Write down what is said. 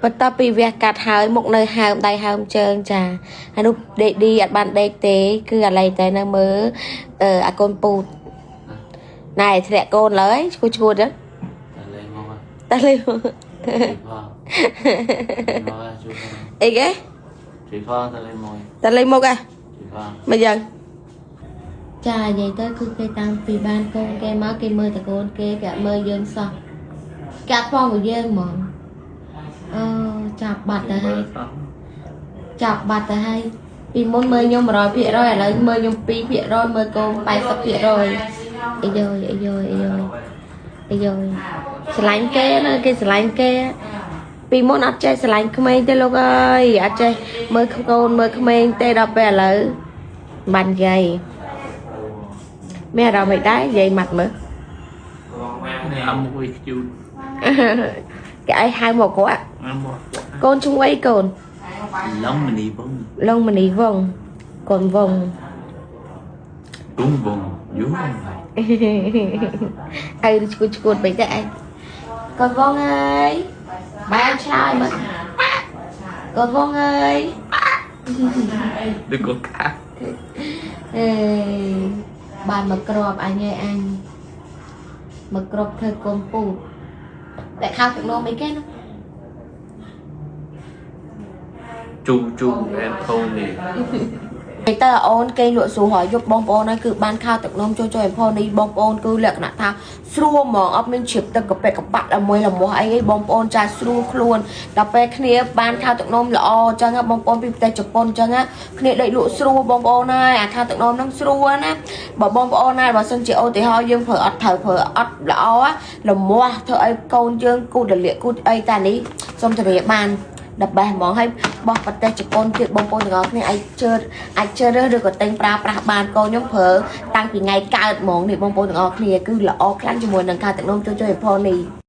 បន្ទាប់ពីវះកាត់ហើយមុខនៅហើមដៃហើមជើងចាហើយនោះដេកឌីអត់បានដេកទេគឺអាឡៃតែនៅមើលអាកូនពូតណែធ្លាក់កូនឡើយឈួតឈួតហ្នឹង តែលេងមក តែលេងមក ផងមកជួយ អីគេ ជួយផងតែលេងមក តែលេងមកហ៎ ជួយផង មិនយ៉ាងចានិយាយទៅគឺគេតាំងពីបានកូនគេមកគេមើលតែកូនគេគេអត់មើលយើងសោះគេអត់ផងមកយើងហ្មងអឺចាប់បាត់ទៅហើយចាប់បាត់ទៅហើយពីមុនមើលខ្ញុំ100%ឥឡូវមើលខ្ញុំ2%មើលកូន80%អាយយអាយយអាយយអាយយស្រឡាញ់គេណាគេស្រឡាញ់គេពីមុនអត់ចេះស្រឡាញ់ក្មេងទេលោកអើយអត់ចេះមើលកូនមើលក្មេងទេដល់ពេលឥឡូវបាននិយាយមានអារម្មណ៍មិនដែរនិយាយម៉ាត់មើល នេះអមមួយខ្ជូត គេឲ្យហៅមកគាត់កូនឈ្មោះអីកូន ឡុងមនីវង ឡុងមនីវងកូនវង គុំវងយូ ឲ្យឈួតឈួតបិចទៅឯងកូនវងអើយបែរឆ្លើយមើលកូនវងអើយ ដូចកូនខា អេបានមកក្របអញឯងអញមកក្របធ្វើកូនពូតែខោទឹកនោមអីគេនោះ ជូជូអែនថូនី តែអូនគេលក់ស្រួលហើយយប់បងប្អូនហើយគឺបានខោទឹកនោមចូលចូលអែនផូនីបងប្អូនគឺលក្ខណៈថាស្រួលហ្មងអត់មានជ្រាបទឹកកប៉ិកកបាក់ល្មួយល្មោះអីអីបងប្អូនចាស្រួលខ្លួនដល់ពេលគ្នាបានខោទឹកនោមល្អអញ្ចឹងបងប្អូនពីប្រទេសជប៉ុនអញ្ចឹងគ្នាដេកលក់ស្រួលបងប្អូនហើយអាខោទឹកនោមហ្នឹងស្រួលណាបើបងប្អូនណាបើសិនជាឧទាហរណ៍យើងប្រើអត់ត្រូវប្រើអត់ល្អល្មោះធ្វើឲ្យកូនយើងគូតរលាកគូតអីតានេះសូមធានាបានដល់បេះហ្មងហើយបោះប្រទេសជប៉ុនទៀតបងប្អូនទាំងអស់គ្នាអាចជឿអាចជឿរើសឬក៏ទិញប្រើប្រាស់បានកូនខ្ញុំប្រើតាំងពីថ្ងៃកើតហ្មងនេះបងប្អូនទាំងអស់គ្នាគឺល្អខ្លាំងជាមួយនឹងការទឹកនោមចូលចូលឯផនេះ។